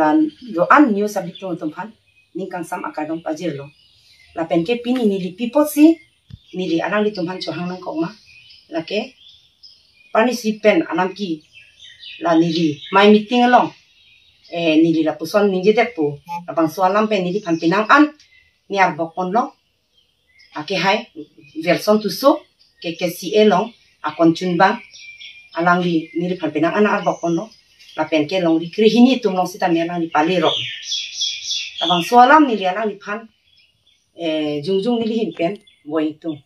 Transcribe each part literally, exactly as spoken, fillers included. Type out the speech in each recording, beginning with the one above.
An do-an news abitung atum aphan ning kangsam akardom pajirlo. Lapen ke pini neli pi apotsi neli alanglitum aphan chohang nangkok ma, lake parnisi pen alam ke la neli mai meeting along, eh, neli lapuson ningjedet pu, labangso alam pen neliphan penang an ne arbok ponlo. Ake hai Wilson Tisso, K K C A along akonchunbang, alangli neliphan penang an arbok ponlo. Lapen ke longri krehini atum along sitame alangli pale rok. Labangso alam neli alangliphan, eh, jongjong neli ahin pen boi tung.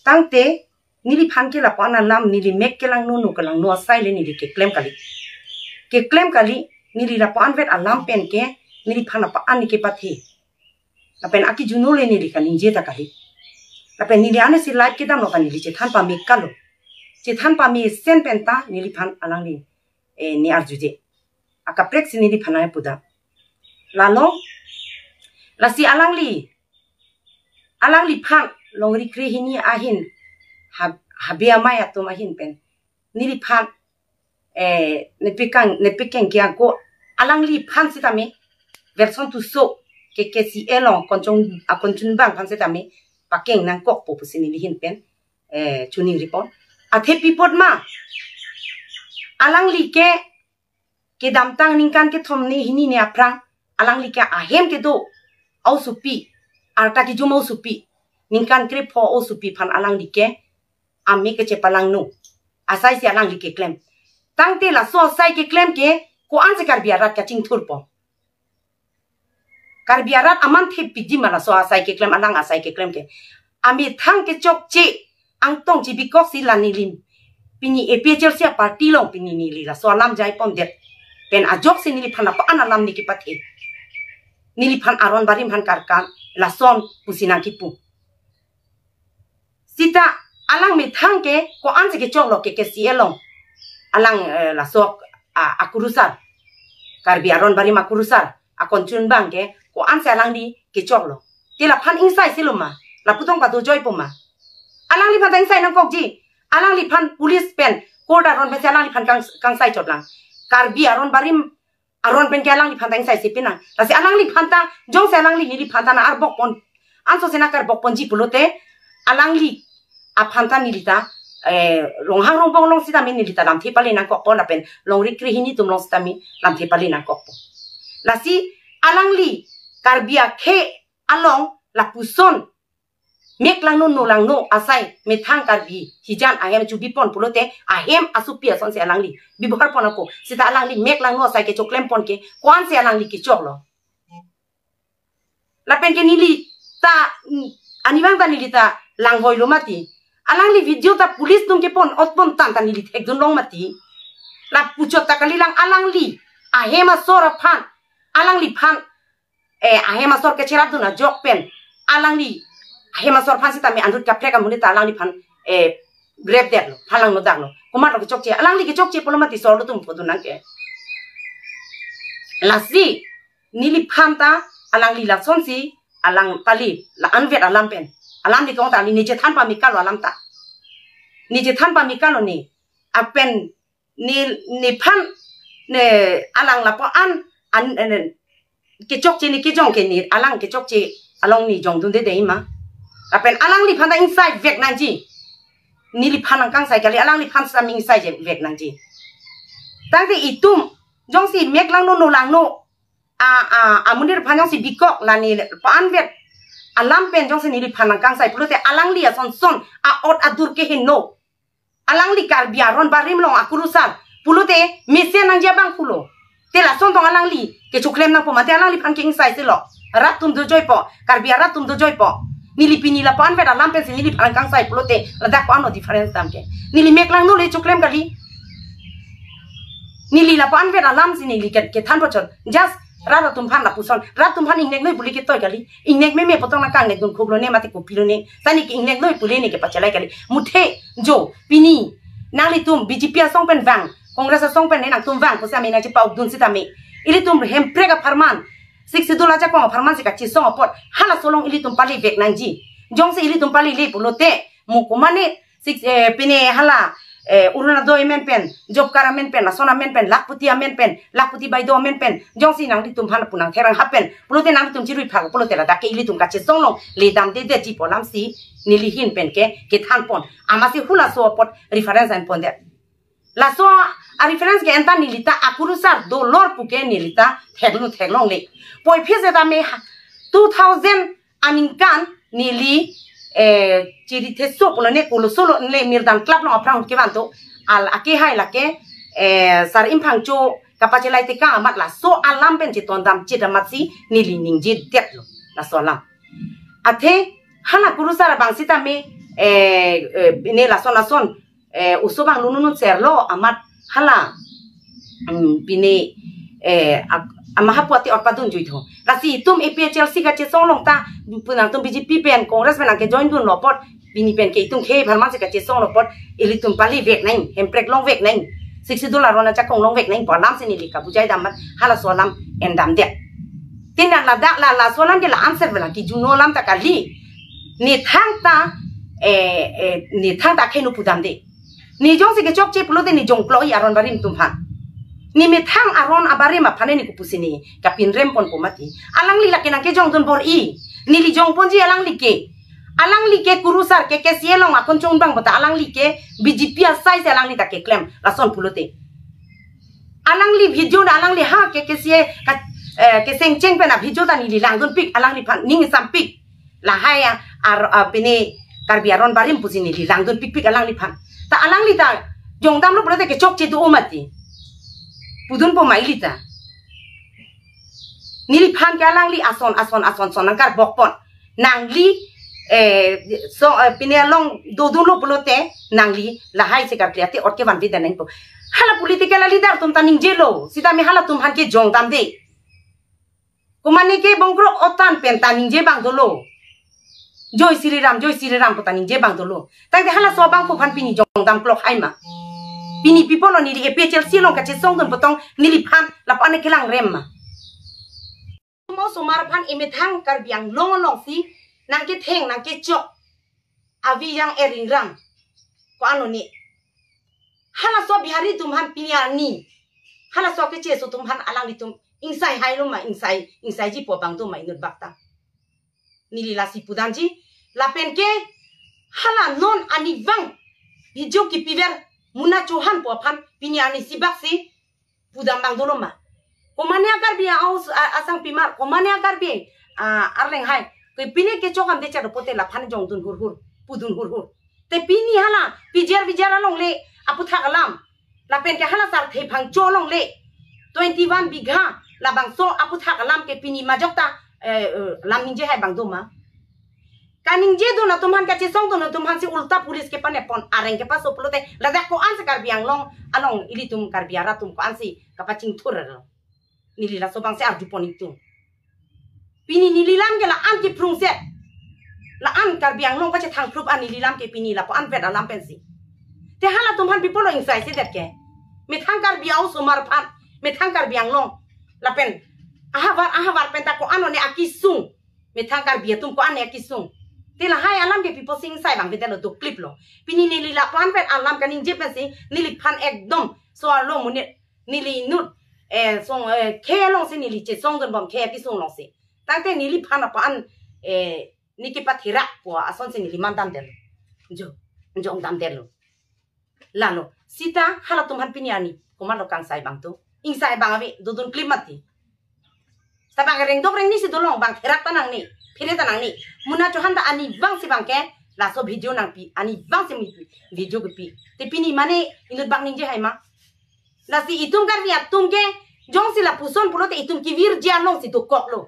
Tangte neliphan ke lapu-an alam neli mek kelangno, no kelangno asai le neli keklem kali. Keklem kali, neli lapu-an vet alam pen ke neliphan lapu-an ne kepathe. Lapen akijun le neli kaningje ta kali. Lapen neli anesi live kedamlo ka neli chethan pame kalo. Chethan pamesen pen ta neliphan alangli, eh, ne arjuje. Akaprek si neliphan ai puda. Lalo, lasi alangli, alangliphan longri krehini ahin, ha-, habe amei atum ahin pen neliphan, eh, nepikang, nepikang kiang ko alangliphan sitame, Wilson Tisso, K K C A along konchong, akonchunbang aphan sitame pakeng nangkokpo pusi neli ahin pen, eh, choningri pon. Athe pi apot ma, alangli ke kedamtang ningkan kethom ne hini ne aphrang, alangli ke ahem kedo osopi, arta kejum osopi, ningkan krepho osopi aphan alangli ke ame kechepalangno asai si alangli keklem. Tangte laso asai keklem ke ko-ansi Karbi arat kachingthurpo? Karbi arat aman thepiji ma laso asai keklem, alang asai keklem ke? Amethang kechokche, angtong chibikok si la neli pini A P H L C a-party along pini neli laso alam jai pondet pen ajoksi neliphan lapu-an alam ne kepathe. Neliphan aron barim aphan karkan lason pusi nangkipu. Sita alang methang ke ko-ansi kechoklo K K C A along? Alang, eh, laso, ah, akurusar, Karbi aron barim akurusar, akonchunbang ke ko-ansi alangli kechoklo? Te laphan ingsai silo ma? Lapu tong padojoipo ma? Alangliphan ta ingsai nangkokji. Alangliphan police pen, court aron pensi alangliphan kang, kangsai chotlang. Karbi aron barim aron pen ke alangliphan ta ingsai si pinang. Lasi alangliphan ta, jongsi alangli neliphan ta nang arbok pon, anso si nang karbok ponji pulote, alangli aphan ta neli ta, eh, Ronghang Rongbong along sitame neli ta lamthe pale nangkokpo, lapen longri krehini atum along sitame lamthe pale nangkokpo. Lasi alangli Karbi akhei along lapuson mek langno, no langno asai, methang Karbi hijan ahem chubi pon pulote, ahem asopi asonsi alangli bebohar pon ako. Sita alangli mek langno asai kechoklem pon ke ko-ansi alangli kechoklo? Lapen ke neli ta, mm, arnivang ta neli ta langvoilo mati. Alangli video ta police atum kepon-ot pon tangte neli thekdun long mati. Lapu chot ta kalilang, alangli ahem asor aphan, alangliphan, eh, ahem asor kecherapdun ajok pen, alangli ahem asor aphan sitame anut kaprek amonit ta alangliphan, eh, grepdetlo, phalangno daklo. Komatlo kechokche? Alangli kechokche pulo mati, sorlo atum pudun nang ke. Lasi neliphan ta alangli lasonsi alang pali, la-anvet alam pen. Alam di kong ta, ne chethan pame kalo alam ta. Ne chethan pame kalo ne. Lapen ne, nephan, ne alang lapu-an, an, an, kechokche ne kejong ke ne, alang kechokche along ne jongdunde dei ma? Lapen alangliphan ta ingsai vek nangji. Neliphan nang kangsai kali, alangliphan sitame ingsai je vek nangji. Tangte itum, jongsi mek langno, no langno, a, a, amonit aphan jongsi bikok, la ne lapu-anvet alam pen jongsi neliphan nang kangsai pulote, alangli ason son a-ot adur keheno. Alangli Karbi aron barim along akurusar pulote mesen nangji abang pulo. Te lason tong alangli kechoklem nangpo mati? Alangliphan ke ingsai silo. Rat atum dojoipo, Karbi arat atum dojoipo. Neli pini lapu-anvet alam pensi neliphan nang kangsai pulote, ladak ko-anlo difference dam ke? Neli mek langno le choklem kali. Neli lapu-anvet alam si neli ke, kethan pochot. Just rat atum aphan lapuson. Rat atum aphan ingnek noi pule ketoi kali. Ingnek meme pu tong nang kangnekdun khuklo ne mate kopilo ne. Sani ke ingnek noi pule ne kepachelai kali. Muthe jo pini nanglitum B J P asong pen vang, Congress asong pen ne nangtum vang pusi ame nangchepa-ukdun sitame, ilitum Hemprek apharman, Sixth Schedule ajakong apharman si kachesong apot, halaso along ilitum pale vek nangji. Jongsi ilitum palele pulote, mo komatne six, eh, pine hala, eh, Orunodoi amen pen, job card amen pen, lason amen pen, lakhpati amen pen, lakhpati baideo amen pen, jongsi nanglitum aphan lapu nangtherang hapen, pulote nanglitum chirui phak, pulote ladak ke ilitum kachesong longle damdedetji pu alamsi neli ahin pen ke kethan pon. Amatsi halaso apot reference an pondet. Laso a reference ke anta neli ta akurusar dolor pu ke neli ta theklong theklongle. Puvoiphit setame ha, two thousand aningkan neli, eh, chiri theso pulo ne kolo solo ne Mirdan Club along aphrang kevanto, al ake hai lake, eh, Sar Imphangcho kapachelai tekang amat laso alam pen chetondam chedamatsi neli ningjedetlo laso alam. Athe hala kurusar abang sitame, eh, eh, ne lason lason, eh, oso abang lununun serlo amat hala, mm, pine, eh, ak-, amahapu ati orpadun juitho. Lasi itum A P H L C kachesong long ta, punangtum B J P pen, Congress pen nangkejoin dunlo apot, pini pen ke itum khei pharman si kachesong lo apot, ilitum pali vek nang, Hemprek long vek nang, Sixth Schedule aron ajakong long vek nang pu alamsi neli kabujai dam amat halaso alam endamdet. Tina ladak la, laso alam ke la answer bela ki juno alam ta kali. Ne thangta, eh, eh, ne thangta khenu pudamde. Ne jongsi kechokche pulote ne jongklo-i aron barim atum aphan. Ne methang aron abarim aphan ne kopusi ne kapinrem ponpo mati. Alangli lake nangkejongdun bor-i. Neli jongponji alangli ke. Alangli ke kurusar ke K C A along akon chongbang bata alangli ke B J P asai si alangli ta keklem lason pulote. Alangli video na alangli ha ke K C A ka, eh, kesengcheng pen a video ta neli langdunpik alangliphan ning isampik. Lahai a, ar, a, pine Karbi aron barim pusi neli langdunpikpik alangliphan. Ta alangli ta jongdamlo pulote kechokche do mati. Pudunpo ma ili ta. Neliphan ke alangli ason, ason, ason, son nangkarbok pon. Nangli, eh, so, eh, pine along dodunlo pulote nangli lahai si Karbi ati orke vanvi dan nangpo. Hala political leader atum ta ningjelo, sitame halatum aphan ke jongdamde. Komane ke Bongkrok Otan pen ta ningje abang dolo. Joi Shri Ram, Joi Shri Ram pu ta ningje abang dolo. Tangte halaso abangphu aphan pini jongdam klok hai ma. Pini pi pulo neli A P H L C along kachesongdun pu tong neliphan lapu-an kelangrem ma. Mo osomar aphan emethang Karbi Anglong alongsi nangketheng nangkechok avi yang eringrang. Ko-an lo ne. Halaso Bihari atum aphan pini arni. Halaso kecheso atum aphan alanglitum ingsai hailo ma, ingsai, ingsaiji pu abang do ma inut bak ta. Neli lasi pudamji. Lapen ke hala non arnivang video kipiver Muna Chauhan pu aphan pini arni si bak si pudam abang dolo ma. Komane a-Karbi aus-, a-, asangpimar, komane a-Karbi, a, arleng hai. Ke pine kechok amde chado pote laphan jongdun hurhur, pudun hurhur. Te pini hala, pijar bijar alongle, aputhak alam. Lapen ke hala Sarthe Phangcho alongle, twenty-one bigha, labangso aputhak alam ke pini majok ta, eh, eh, lam ningje hai abang do ma. Kaningjedun atum aphan kachesongdun atum aphan si ulta police kepanepon areng kepaso pulote ladak ko-an si Karbi Anglong along ilitum Karbi arat atum ko-an si kapachingthur alo. Neli laso abang si arjupon itum. Pini neli lam ke la-an kiprungset. La-an Karbi Anglong pachethangphrup an neli lam ke pini lapu-an vet alam pensi. Te halatum aphan pi pulo ingsaisedet ke. Methang Karbi a-osomar aphan, methang Karbi Anglong. Lapen ahavar, ahavar pen ta ko-an lo ne akesung. Methang Karbi atum ko-an ne akesung. Te lahai alam ke pi pusi ingsai abang bete lo, dokliplo. Pini neli lapu-an pen alam kaningje pensi neliphan ekdom so-arlo monit neli inut, eh, song, eh, khei alongsi neli chesongdun bom, khei akesung alongsi. Tangte neliphan lapu-an, eh, ne kepatherak pu asonsi neli mandamdetlo. Jo, jongdamdetlo. Lalo, sita halatum aphan pini arni komatlo kangsai abang do. Ingsai abang ave, dodun klip mati. Seta bang rengdok rengni si dolong, bang therak ta nangne, phere ta nangne. Muna Chauhan ta arnivang si abang ke laso video nangpi, arnivang si mi video kepi. Te pini mane inut bak ningje hai ma. Lasi itum Karbi atum ke jongsi lapuson pulote itum kevirji alongsi dokoklo.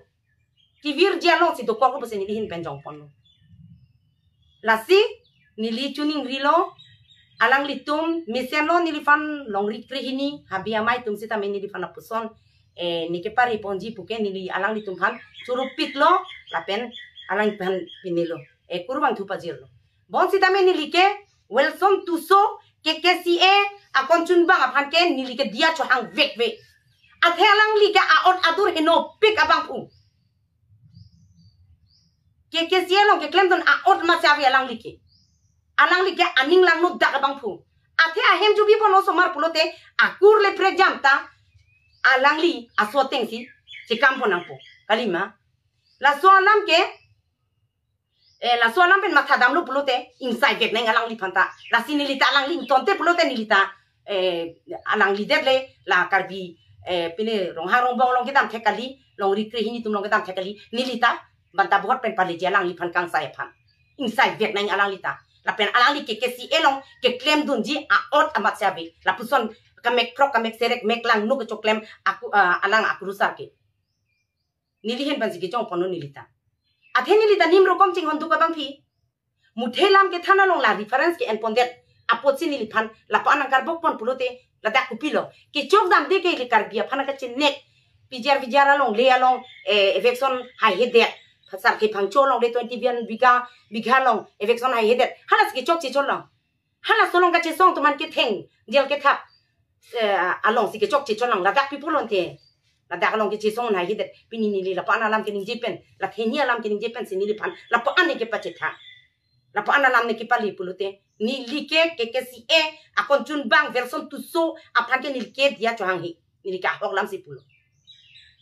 Kevirji alongsi dokoklo pusi neli ahin pen jongponlo. Lasi neli chuning rilo, alanglitum mesenlo neliphan longri krehini, habi amei atum sitame neliphan lapuson, eh, ne kepari ponji puke neli alanglitum aphan churupiklo, lapen alangphan pinilo. Eh, kurvangthu pajirlo. Bonsitame neli ke Wilson Tisso K K C A akon chunbang aphan ke neli ke diya chohang vekve. Athe alangli ke a-ot adur henopik abangphu. K K C A along keklemdun a-ot masi ave alangli ke. Alangli ke aning langno dak abangphu. Athe ahem jubi pon osomar pulote akur le prekjam ta alangli aso atengsi chekam pon nangpo. Kalima. Laso alam ke, eh, laso alam pen mathadamlo pulote ingsai vek nang alangliphan ta. Lasi neli ta alangli ingtonte pulote neli ta, eh, alangli det le la Karbi, eh, pine Ronghang Rongbong along kedam thek kali, longri krehini atum along kedam thek kali, neli ta banta bohot pen paleji alangliphan kangsai aphan. Ingsai vek nang alangli ta. Lapen alangli ke KKCA along keklemdunji a-ot amat si ave. Lapuson kamek krok, kamek serek, mek lang nu kechoklem aku, ah, alang akurusar ke. Neli ahin pensi kejong ponlo neli ta. Athe neli ta nim rokom chinghon duk abangpi. Muthe lam kethan along la reference ke-en pondet apotsi neliphan lapu-an nangkarbok pon pulote ladak kopilo. Kechok damde ke ili Karbi aphan kachenek. P G R V G R along le along, eh, eviction haihedet. Sarkhe Phangcho along le twenty-one bigha, bigha along eviction haihedet. Halasi kechok chechot lang. Halaso along kachesong atum an ketheng, jail kethap, eh, alongsi kechok chechot lang ladak pi pulote. Ladak along kechesong haihedet, pini neli lapu-an alam keningje pen, la theni alam keningje pensi neliphan lapu-an ne kepachethan. Lapu-an alam ne kepali pulote. Neli ke KKCA akon chunbang Wilson Tisso aphan ke neli ke diya chohanghe. Neli ke ahok lamsi pulo.